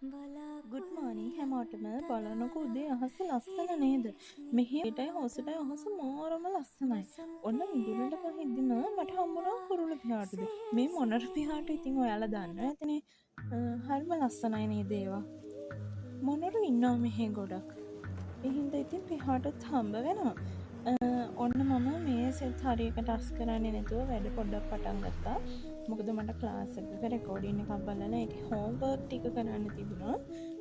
Good morning හැමෝටම. බලන්නකෝ උදේ අහස ලස්සන නේද? මෙහෙටයි හවසටයි අහස මාරම ලස්සනයි. ඔන්න මිදුලට බහිද්දිම මට හම්බුණා කුරුළු පිහාටු දෙක. මේ මොනර පිහාටු ඉතින් ඔයාලා දන්නවා ඇතිනේ. හරිම ලස්සනයි නේද ඒවා? මොනරු ඉන්නවා මෙහෙ ගොඩක්. ඒ හින්දා ඉතින් පිහාටුත් හම්බ වෙනවා. ඔන්න මම මේ සෙත් හරියකට අස් කරන්නේ නැතුව වැඩ පොඩ්ඩක් පටන් ගත්තා. මොකද මට ක්ලාස් එකක රෙකෝඩින් එකක් බලලා ඒකේ හෝම්වර්ක් ටික කරන්න තිබුණා.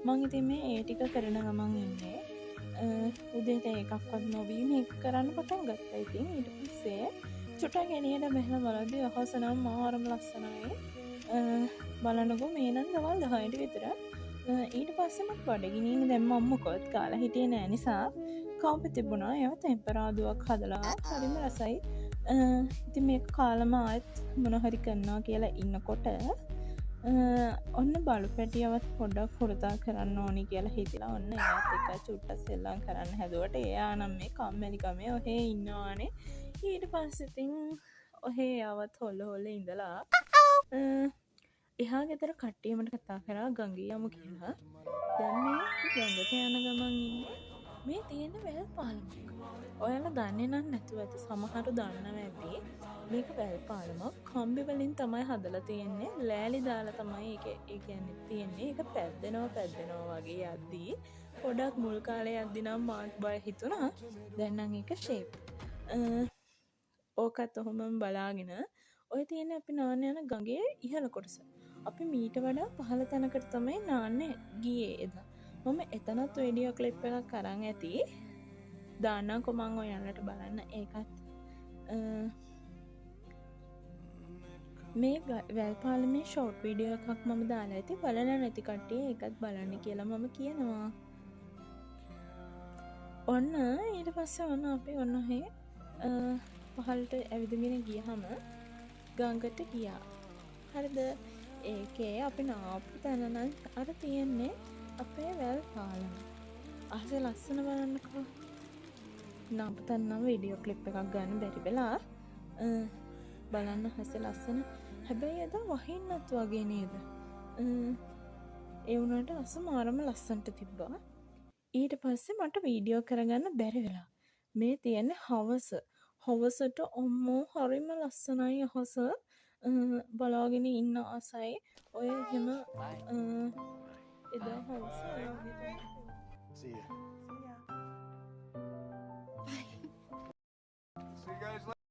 මං ඉතින් මේ ඒ ටික කරන ගමන් ඉන්නේ. උදේට ඒකක්වත් නොවී මේක කරන්න පටන් ගත්තා. ඉතින් ඊට පස්සේ චුට්ටක් එළියට බැහැලා බලද්දි අහස නම් මාරම ලස්සනයි. බලන්නකෝ මේ නම් දවල් 10ට විතර. ඊට පස්සේ මට බඩගිනින් දැන් මම මොකවත් කාලා හිටියේ නෑ නිසා කව්පි තිබුණා. ඒවා තෙම්පරාදුවක් හදලා හරිම රසයි. ඉතින් මේක කාලම ආයෙත් මොන හරි කරනවා කියලා ඉන්නකොට ඔන්න බලු පැටියවත් පොඩ්ඩක් හුරතල් කරන්න ඕනි කියලා හිතිලා ඔන්න එයාත් එක්ක චුට්ටක් සෙල්ලම් කරන්න හැදුවට එයා නම් මේ කම්මැලි කමේ ඔහේ ඉන්නවානේ. ඊට පස්සේ ඉතින් ඔහේ එයාවත් හොල්ල හොල්ල ඉඳලා එහා ගෙදර කට්ටිය මට කතා කරා ගඟ යමු කියලා. දැන් මේ ගඟට යන ගමන් ඉන්නේ. මේ තියෙන වැල් පාලමක්. ඔයාලා දන්නේ නම් නැතුව ඇති, සමහරු දන්නවා ඇති. මේක වැල් පාලමක්. කම්බි වලින් තමයි හදලා තියෙන්නේ. ලෑලි දාලා තමයි ඒක ඒ කියන්නේ තියෙන්නේ. ඒක පැද්දෙනවා පැද්දෙනවා වගේ යද්දී පොඩක් මුල් කාලේ යද්දි නම් මාත් බය හිතුණා. දැන් නම් ඒක ෂේප්. ඕකත් ඔහොමම බලාගෙන ඔය තියෙන අපි නාන්න යන ගඟේ ඉහළ කොටස. අපි මීට වඩා පහළ තැනකට තමයි නාන්න ගියේ එදා. මම එතනත් වීඩියෝ ක්ලිප් එකක් අරන් ඇති. දාන්නම්කෝ මං ඔයාලට බලන්න ඒකත්. මේ වැල් පාලමේ ෂෝට් වීඩියෝ එකක් මම දාලා ඇති. බලලා නැති කට්ටිය ඒකත් බලන්න කියලා මම කියනවා. ඔන්න ඊට පස්සේ ඔන්න අපි ඔන්න ඔහේ පහළට ඇවිදගෙන ගියහම ගඟට ගියා. හරිද? ඒකේ අපි නාපු තැන නම් අර තියෙන්නේ අපේ වැල් පාලම. අහසේ ලස්සන බලන්නකෝ. නාපු තැන නම් වීඩියෝ ක්ලිප් එකක් ගන්න බැරි වෙලා. බලන්න අහසේ ලස්සන. හැබැයි එදා වහින්නත් වගේ නේද? ඒ වුණාට අස මාරම ලස්සනට තිබ්බා. ඊට පස්සේ මට වීඩියෝ කරගන්න බැරි වෙලා. මේ තියෙන්නේ හවස. හවසට අම්මෝ හරිම ලස්සනයි අහස. බලාගෙන ඉන්න ආසයි. ඔය එහෙම එදා හවස ඔය වගේ තමයි. See ya. See ya. Bye. See you guys later.